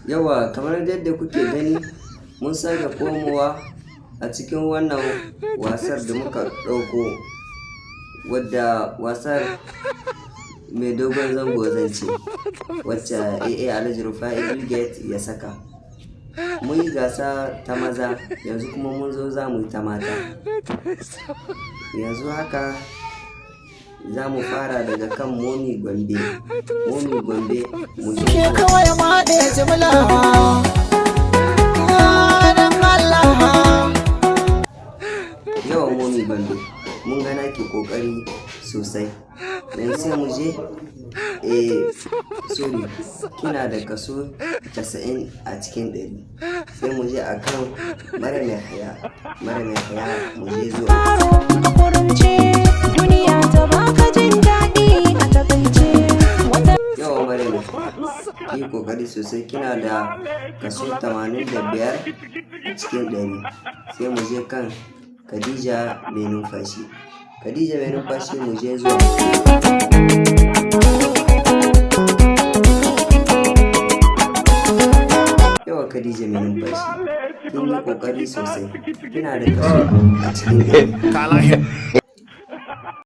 Yawa, kamar yadda kuke gani, mun sake komowa a cikin wannan wasar da muka ɗauko, wadda wasar mai dogon zango zan ce, wacce AA Alhaji Rufa'i Bill Gates ya saka. Mun yi gasa ta maza, yanzu kuma mun zo za mu yi ta mata. Yanzu haka za mu fara daga kan Momi Gombe. Momi Gombe, mu je Ke zuwa. Kawai ma ɗaya jimla dan Allah. Yawa, Momi Gombe, mun ga naki kokari sosai. Dan sai mu je, eh, sorry, kina da kaso 90 a cikin 100. Sai mu je akan Maryam Yahaya. Maryam Yahaya, mu je zuwa. Ka kurumce, duniya ta baka jin daɗi a takaice wata. Yawa, Maryam Yahaya, ki yi kokari sosai, kina da kaso 85 a cikin 100. Sai mu je kan Khadija Mai Numfashi. Khadija Mai Numfashi, mu je zuwa. Yawa, Khadija Mai Numfashi, kin yi kokari sosai, kina da kaso a cikin 100.